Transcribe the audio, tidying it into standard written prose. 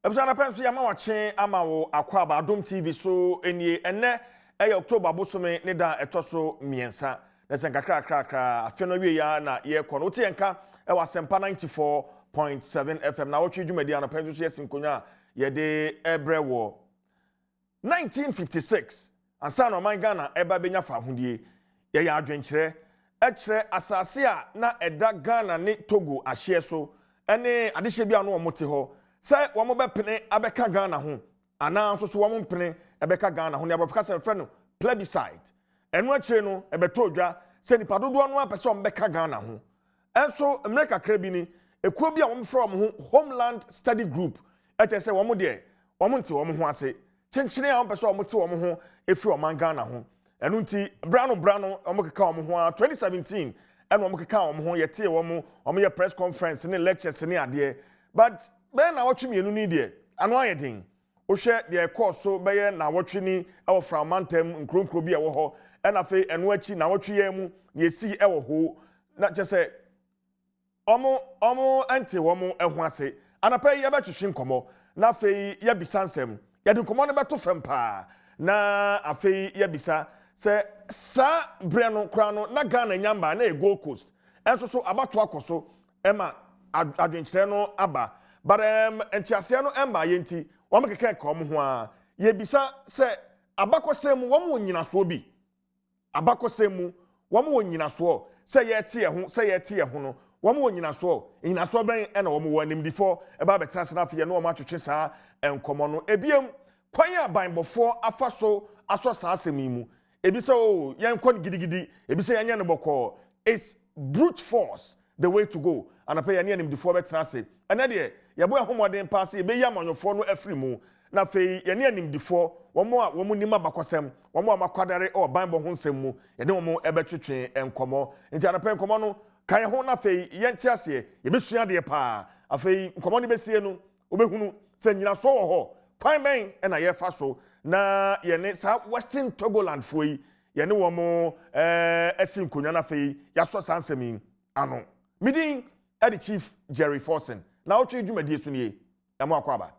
Abusua, anapa nso yɛama wakye ama wo akɔ aba Adom TV so nie. Ɛnɛ ɛyɛ October bosome ne da ɛtɔ so 3, na sɛ nkakrakrakra afe no awie ya na yɛrekɔ no. Wote yɛn ka ɛwɔ Asɛmpa 94.7 FM na wɔtwe dwumadi. Anapa nso so yɛsi nkonnwa a yɛde ɛbrɛ wɔ 1956 ansa na ɔman Ghana ɛba bɛnya fa ahodie. Yɛyɛ adwenkyerɛ ɛkyerɛ asase a na ɛda Ghana ne Togo ahyeɛ so ɛne adehyɛ bi a no wɔn te hɔ sɛ wɔn bɛpene abɛka Ghana ho anaa nso so wɔn mpene ɛbɛka Ghana ho, ne aborɔfo kasa fɛ no plebiscite. Ɛno akyire no, ɛbɛtɔ dwa sɛ nipa dodoɔ no apɛ sɛ wɔn bɛka Ghana ho. Ɛnso mmerɛ kakra bi ni, ekuo bi a wɔn frɛ wɔn ho Homeland Study Group ɛkyɛ sɛ wɔn deɛ, wɔn nte wɔn ho ase kyenkyene a wɔn pɛ sɛ wɔn te wɔn ho efiri ɔman Ghana ho. Ɛno nti brano brano wɔn keka wɔn ho a 2017 ɛna wɔn keka wɔn ho. Yɛte wɔn yɛ press conference ne lectures ne adeɛ, but bɛyɛ na wɔtwe 2 ni deɛ, ano ayɛ den. Wohwɛ deɛ ɛkɔɔ so bɛyɛ nawɔtwe ni ɛwɔ Framantam nkuronkuro bi a ɛwɔ hɔ, ɛna afei ɛno akyi nawɔtwe yɛn mu deɛ esi ɛwɔ hɔ na kyɛ sɛ ɔmo nte wɔn ho ase. Anapa yi yɛbɛtwetwe nkɔmɔ na afei yɛbisa nsɛm. Yɛde nkɔmɔ no bɛto fam paa na afei yɛbisa sɛ saa berɛ no koraa no na Ghana nyamba na yɛ Gold Coast ɛnso so abato akɔ so ɛma adwenkyerɛ no aba, but nteaseɛ no ɛmba yɛ nti wɔn keka ka wɔn ho a yɛbisa sɛ abakɔsɛm mu wɔn wɔ nyinasoɔ bi, abakɔsɛm mu wɔn wɔ nyinasoɔ sɛ yɛte yɛn ho, sɛ yɛte yɛn ho no wɔn wɔ nyinasoɔ, nyinasoɔ bɛn ɛna wɔn wɔ? Animdifoɔ ɛba abɛtena ase na afei yɛne wɔn atwetwe saa nkɔmɔ no. Ebiem, kwan a abanbɔfoɔ afa so asɔ saa asɛm yi mu, ebi sɛ o yɛn kɔ no gidigidi, ebi sɛ yɛnyɛ no bɔkɔɔ. Is brute force the way to go? Anapa yɛne animdifoɔ bɛtena ase. Ɛnɛ deɛ, yɛbɔ yɛn ho mmɔden paa sɛ yɛbɛyi amanyɔfoɔ no afiri mu na afei yɛne animdifoɔ, wɔn a wɔn nim abakɔsɛm, wɔn a wɔakwadare wɔ banbɔ ho nsɛm mu, yɛne wɔn bɛtwetwe nkɔmɔ. Nti anapa nkɔmɔ no ka yɛn ho na afei yɛnte aseɛ, yɛbɛsua adeɛ paa. Afei nkɔmɔ no bɛsie no, wobɛhunu sɛ nyinasoɔ wɔ hɔ. Kwan bɛn ɛna yɛfa so na yɛne saa Western Togoland foɔ yi yɛne wɔn asi nkonnwa no, afei yɛasɔ saa nsɛm yi ano? Medin ɛde Chief Jerry Forson na wotwe dwumadie so nie. Ɛmo akɔ aba.